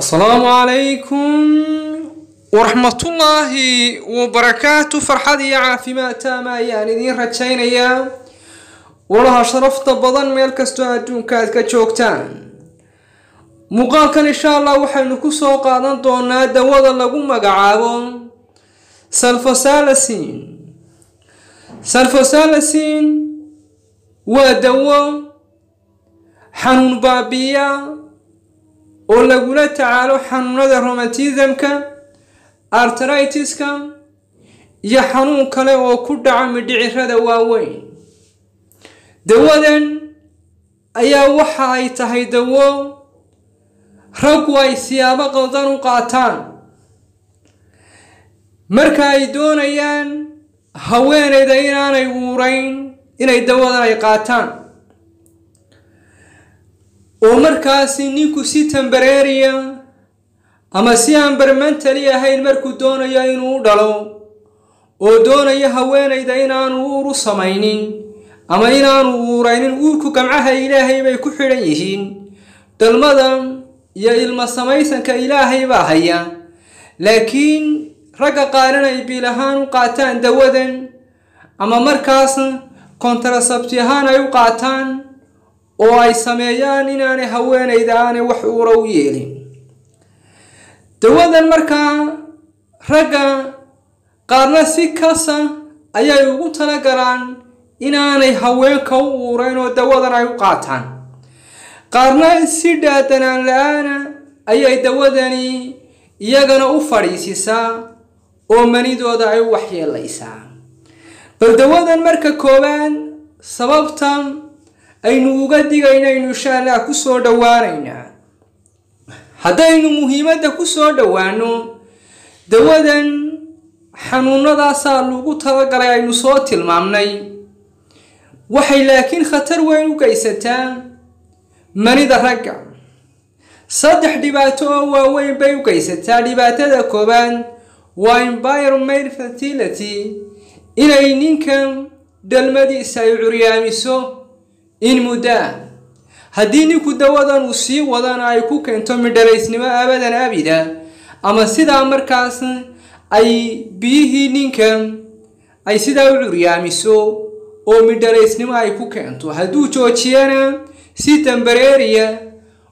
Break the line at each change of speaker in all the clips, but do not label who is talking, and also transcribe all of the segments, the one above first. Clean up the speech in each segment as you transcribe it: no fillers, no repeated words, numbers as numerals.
Asalaamu calaykum waraxmatullaahi wabarakaatu. Farxad iyo caafimaad taama ayaan idiin rajaynayaa, walaha sharafta badan, meel kastoo adduunka aad ka joogtaan. Muuqaalkan insha Allah waxaynu kusoo qaadan doonaa dawada lagu magacaabo sulfasalazine. Sulfasalazine waa dawo xanuun baabiya oo lagula tacaalo xanuunada rheumatismka, arthritis-ka iyo xanuun kale oo ku dhaca midhicirada waaweyn. Dawadan ayaa waxa ay tahay dawo raggu ay siyaabo qaldan u qaataan marka ay doonayaan haweeneyda inaanay uurayn, inay dawadan ay qaataan, oo markaasi ninku si temporary ama si aan permanently ahayn markuu doonayo inuu u dhalo oo doonayo haweeneyda inaanu uur u samaynin ama inaanu uuraynin. Uurku gamcaha Ilaahay bay ku xidhan yihiin, dhalmada iyo ilmo samaysanka Ilaahay baa haya, laakiin ragga qaarina ay pill ahaan u qaataan dawadan ama markaas contraceptive ahaan ay u qaataan oo ay sameeyaan inaanay haweeneyda aanay wax uura u yeelin. Dawadan markaa ragga qaarna si kasa ayay ugu talagalaan inaanay haweenka u uurayn oo dawadan ay u qaataan, qaarna si dhaadanaan la-aana ayay dawadani iyagana u fadhiisisaa oo manidooda ay u waxyeelaysaa. Bal dawadan marka koowaad sababta aynu uga digaynaynu insha Allah kusoo dhowaanaynaa. Haddaynu muhiimadda kusoo dhowaano, dawadan xanuunadaasaa lagu talagalay aynu soo tilmaamnay, waxay laakiin khatar weyn u geysataa manida ragga. Saddex dhibaato oo waaweyn bay u geysataa. Dhibaatada koowaad waa impairment fertility, inay ninka dhalmadiisa ay curyaamiso in muddaa. Haddii ninku dawadan uu sii wadana, ay ku keento midhalaysnimo abadan abida, ama sidaa markaas ay biyihii ninka ay sidaa u curyaamiso oo midhalaysnimo ay ku keento. Hadduu joojiyana, si temporary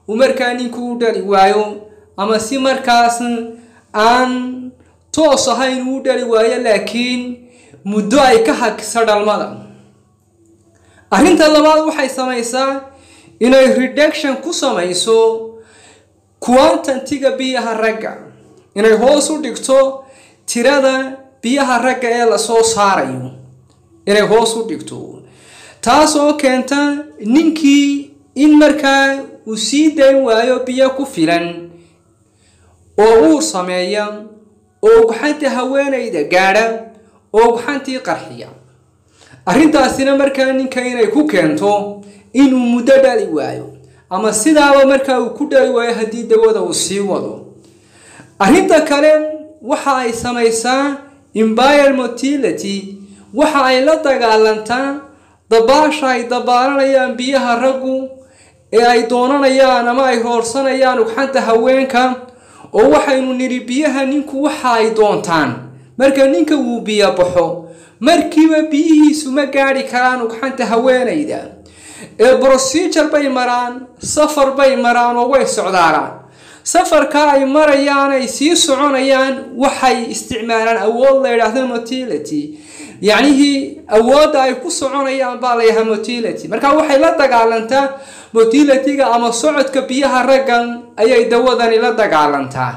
uu markaa ninku u dhali waayo, ama si markaas aan toos ahayn uu dhali waayo, laakiin muddo ay ka hakiso dhalmada. Arrinta labaad, waxay samaysaa inay reduction ku samayso quantity-ga biyaha ragga, inay hoos u dhigto tirada biyaha ragga ee lasoo saarayo, inay hoos u dhigto, taas oo keenta ninkii in markaa uu sii dayn waayo biyo ku filan oo uur sameeya oo ugxanta haweenayda gaadha oo ugxantii qarxiya. Arrintaasina markaa ninka inay ku keento inuu muddo dhali waayo, ama sidaaba markaa uu ku dhali waayo haddii dawada uu sii wado. Arrinta kale, waxa ay samaysaa impair motility, waxa ay la dagaalantaa dabaasha ay dabaalanayaan biyaha raggu ee ay doonanayaan ama ay roorsanayaan ugxanta haweenka, oo waxaynu nidhi biyaha ninku waxa ay doontaan marka ninka uu biyo baxo, markiiba biyihiisu ma gaadhi karaan ugxanta haweenayda ee procedure bay maraan, safar bay maraan oo way socdaalaan. Safarka ay marayaan, ay sii soconayaan, waxay isticmaalaan awood la yidhaahdo motility, yacnihii awoodda ay ku soconayaan baa la yidhaha motility. Marka waxay la dagaalantaa motility-ga ama socodka biyaha raggan ayay dawadani la dagaalantaa,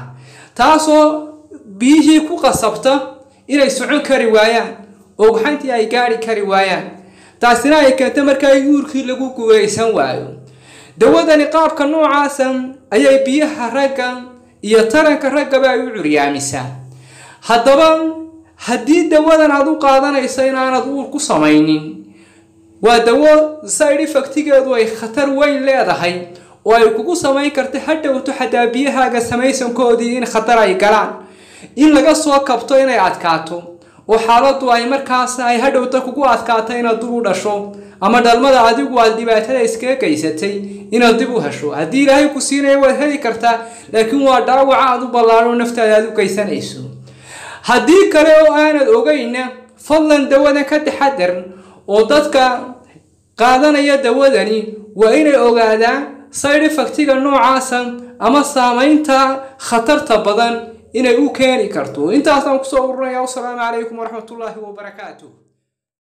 taasoo biyihii ku qasabta inay socon kari waayaan oo ugxantii ay gaari kari waayaan, taasina ay keento markaa in uurkii lagu guulaysan waayo. Dawadani qaabka noocaasa ayay biyaha ragga iyo taranka raggaba ay u curyaamisaa. Haddaba haddii dawadan aad u qaadanayso inaanad uur ku samaynin, waa dawo side effect-igeedu ay khatar weyn leedahay oo ay kugu samayn karta hadhowto xataa biyahaaga samaysankoodii in khatar ay galaan, in laga soo kabto inay adkaato. Oo Oo xaaladdu ay markaas ay hadhowta kugu adkaata inaad dib u dhasho, ama dhalmada adigu aad dhibaatada iskaga geysatay inaad dib u hesho. Haddii Ilaahay ku siinayo waad heli kartaa, laakiin waa dhaawaca aad u ballaaro naftaada aad u geysanayso. Haddii kale oo aanad ogeyna, fadlan dawadan ka taxadar, oo dadka qaadanaya dawadani waa inay ogaadaan side effectiga noocaasa ama saameynta khatarta badan inay u keeni karto. Intaasaan kusoo ururaya. Wasalaamu calaykum waraxmatullaahi wabarakaatuh.